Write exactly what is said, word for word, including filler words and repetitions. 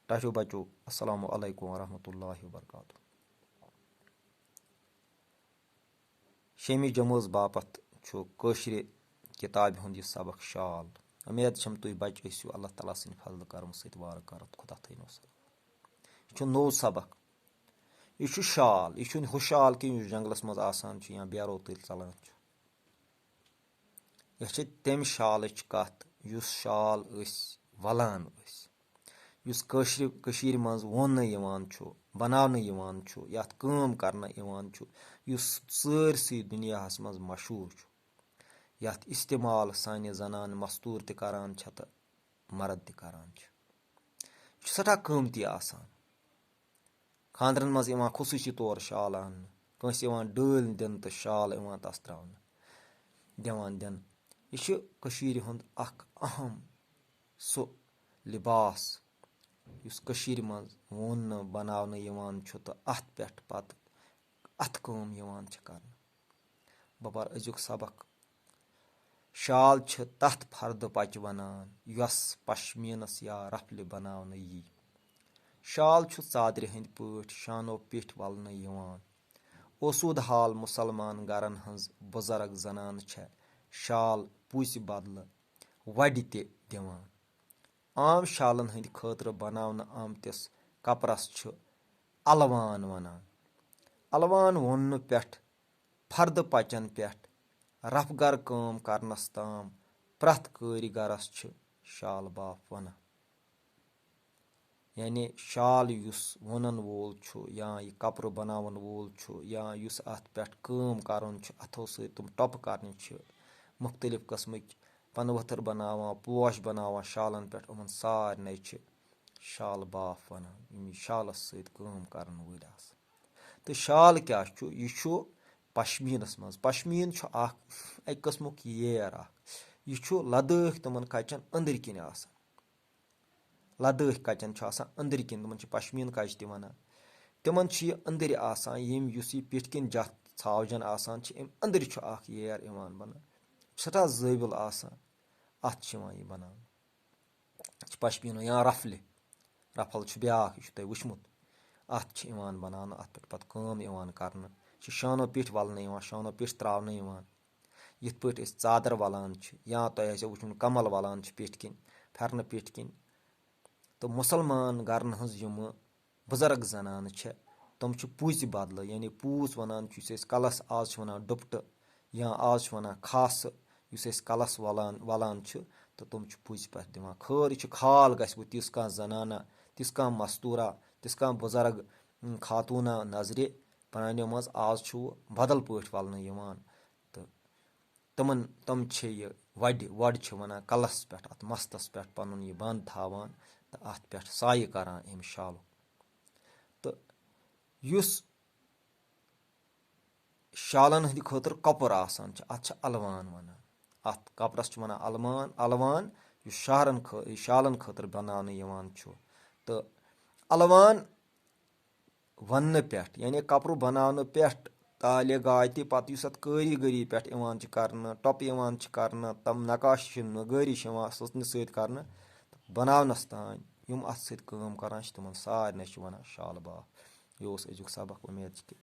ٹاٹھیو بچو، السلام علیکم ورحمۃ اللہ وبرکاتہ۔ شیمہِ جمٲژ باپتھ چھُ کٲشرِ کِتابہِ ہُنٛد یہِ سبق شال۔ اُمید چھم تُہۍ بچہِ ٲسِو اللہ تعالیٰ سٕنٛدِ فضلہٕ کرم سۭتۍ وارٕ کارٕ خۄدا تھٲینو سلامت۔ یہِ چھُ نوٚو سبق۔ یہِ چھُ شال، یہِ چھُنہٕ ہُہ شال کینٛہہ یُس جنگلس منٛز آسان چھُ یا بیرو تٔلۍ ژلان چھُ۔ یہِ چھِ تَمہِ شالٕچ کَتھ، یُس شال أسۍ وَلان ٲسۍ، یُس کٲشرِ، کٔشیٖرِ منٛز ووننہٕ یِوان چھُ، بَناونہٕ یِوان چھُ، یَتھ کٲم کَرنہٕ یِوان چھُ، یُس سٲرسٕے دُنیاہَس منٛز مشہوٗر چھُ، یَتھ استعمال سانہِ زنانہٕ مستوٗر تہِ کَران چھےٚ تہٕ مرد تہِ کَران چھِ۔ یہِ چھُ سٮ۪ٹھاہ قۭمتی آسان۔ خانٛدرَن منٛز یِوان خصوٗصی طور شال اَننہٕ، کٲنٛسہِ یِوان ڈٲلۍ دِنہٕ تہٕ شال یِوان تَس ترٛاونہٕ، دِوان دِنہٕ۔ یہِ چھُ کٔشیٖرِ ہُنٛد اَکھ اَہَم سُہ لِباس، یُس کٔشیٖرِ منٛز ووننہٕ، بَناونہٕ یِوان چھُ تہٕ اَتھ پٮ۪ٹھ پَتہٕ اَتھٕ کٲم یِوان چھِ کَرنہٕ۔ بہٕ پَرٕ أزیُک سبق۔ شال چھِ تَتھ فردٕ پچہِ وَنان، یۄس پشمیٖنَس یا رفلہِ بناونہٕ یی۔ شال چھُ ژادرِ ہٕنٛدۍ پٲٹھۍ شانو پیٚٹھۍ ولنہٕ یِوان۔ اوسوٗد حال مُسلمان گرن ہٕنٛز بُزرگ زنانہٕ چھےٚ شال پوٗژِ بدلہٕ وَڑِ تہِ دِوان۔ عام شالن ہٕنٛدِ خٲطرٕ بناونہٕ آمتِس کپرس چھِ الوان وَنان۔ الوان ووننہٕ پٮ۪ٹھ فردٕ پچن پٮ۪ٹھ رفگر کٲم کرنس تام پرٛٮ۪تھ کٲرۍ گرس چھِ شال باف وَنان۔ یعنی شال یُس وونن وول چھُ یا یہِ کپرٕ بناون وول چھُ یا یُس اَتھ پٮ۪ٹھ کٲم کران چھُ، اَتھو سۭتۍ تِم ٹۄپہٕ کرنہِ چھِ، مُختٔلِف قٕسمٕکۍ پنہٕ ؤتھٕر بناوان، پوش بناوان شالن پٮ۪ٹھ، یِمن سارنٕے چھِ شال باف وَنان، یِم یہِ شالس سۭتۍ کٲم کرن وٲلۍ آسان۔ تہٕ شال کیٛاہ چھُ؟ یہِ چھُ پشمیٖنَس منٛز۔ پشمیٖن چھُ اَکھ اَکہِ قٕسمُک ییر اَکھ۔ یہِ چھُ لدٲخۍ تِمَن کَچَن أنٛدٕرۍ کِنۍ آسان۔ لدٲخۍ کَچَن چھُ آسان أنٛدٕرۍ کِنۍ، تِمَن چھِ پشمیٖن کَچہِ تہِ وَنان۔ تِمَن چھُ یہِ أنٛدٕرۍ آسان، ییٚمۍ یُس یہِ پیٚٹھۍ کِنۍ جَتھ ژھاوجَن آسان چھِ، اَمہِ أنٛدٕرۍ چھُ اَکھ ییر یِوان بَناونہٕ۔ یہِ چھُ سٮ۪ٹھاہ زٲویُل آسان، اَتھ چھِ یِوان یہِ بَناونہٕ۔ چھِ پشمیٖنو یا رفلہِ، رفل چھُ بیٛاکھ، یہِ چھُ تۄہہِ وٕچھمُت۔ اَتھ چھِ یِوان بَناونہٕ، اَتھ پٮ۪ٹھ پَتہٕ کٲم یِوان کَرنہٕ، چھِ شانو پیٚٹھۍ وَلنہٕ یِوان، شانو پیٚٹھۍ ترٛاونہٕ یِوان۔ یِتھ پٲٹھۍ أسۍ ژادر وَلان چھِ یا تۄہہِ آسیو وٕچھمُت کَمَل وَلان چھِ پیٚٹھۍ کِنۍ، پھٮ۪رنہٕ پیٚٹھۍ کِنۍ۔ تہٕ مُسلمان گَرَن ہٕنٛز یِمہٕ بُزرگ زنانہٕ چھےٚ، تِم چھِ پوٗژِ بدلہٕ، یعنی پوٗژ وَنان چھُ، یُس أسۍ کَلَس آز چھِ وَنان ڈُپٹہٕ یا آز چھِ وَنان خاصہٕ، یُس أسۍ کَلَس وَلان، وَلان چھِ، تہٕ تِم چھِ پوٗژِ پٮ۪ٹھ دِوان۔ خٲر یہِ چھُ خال گژھِ وۄنۍ تِژھ کانٛہہ زنانہ، تِژھ کانٛہہ مستوٗرہ، تِژھ کانٛہہ بُزرگ، اۭں، خاتوٗنہ نظرِ پرٛانیو منٛز، آز چھُ وۄنۍ بدل پٲٹھۍ وَلنہٕ یِوان۔ تہٕ تِمَن، تِم چھِ یہِ وَڑِ، وَڑِ چھِ وَنان کَلَس پٮ۪ٹھ، اَتھ مَستَس پٮ۪ٹھ پَنُن یہِ بَنٛد تھاوان تہٕ اَتھ پٮ۪ٹھ سایہِ کَران اَمہِ شالُک۔ تہٕ یُس شالَن ہٕنٛدِ خٲطرٕ کَپُر آسان چھُ، اَتھ چھِ اَلوان وَنان۔ اَتھ کَپرَس چھِ وَنان اَلوان، اَلوان یُس شہرَن خٲ-، شالَن خٲطرٕ بَناونہٕ یِوان چھُ۔ تہٕ اَلوان وَننہٕ پٮ۪ٹھ، یعنی کَپرُک بَناونہٕ پٮ۪ٹھ تالہِ گاتہِ پَتہٕ یُس اَتھ کٲریٖگٔری پٮ۪ٹھ یِوان چھِ کَرنہٕ، ٹۄپہٕ یِوان چھِ کَرنہٕ، تِم نقاشہِ چھِ، نگٲری چھِ یِوان سٕژنہِ سۭتۍ کَرنہٕ، بَناونَس تام یِم اَتھ سۭتۍ کٲم کَران چھِ، تِمَن سارنٕے چھِ وَنان شالہٕ باف۔ یہِ اوس أزیُک سبق، اُمید چھِ کہِ